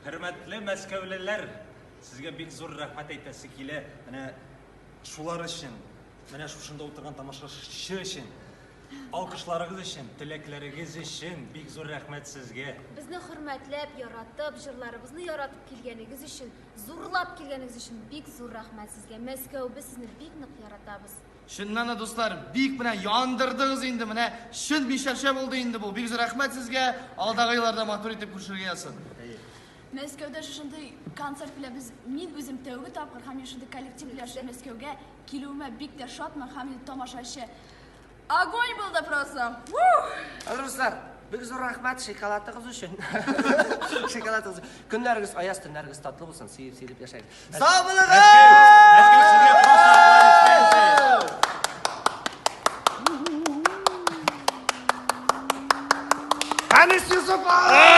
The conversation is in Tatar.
Хөрмәтле мәскәүлеләр, сезгә бик зур рәхмәт әйтәсе килә. Менә шулар өчен, менә шушында утырган тамашачы өчен, алкышларыгыз өчен, теләкләрегез өчен бик зур рәхмәт сезгә. Безне хөрмәтләп, яратып, җырларыбызны яратып килгәнегез өчен, зурлап килгәнегез өчен бик зур рәхмәт сезгә. Мәскәү, без сезне бик нык яратабыз. Чыннан да, дуслар, бик менә яндырдыгыз инде, менә чын мишәрчә булды инде бу. Бик зур рәхмәт сезгә. Алдагы елларда матур итеп күрешергә язсын. Мәскәүдә шушындый концерт белән без мин үзем тәүге тапкыр һәм мин шундый коллектив белән шул Мәскәүгә килүемә бик тә шатмын һәм инде тамашачы огонь булды просто. Дуслар, бик зур рәхмәт шоколадыгыз өчен. Шоколадыгыз. Көннәрегез аяз, төннәрегез татлы булсын, сөеп сөйлеп яшәгез. Сау булыгыз! Мәскәү сезгә просто аплодисменты. Хәнис Юсупов!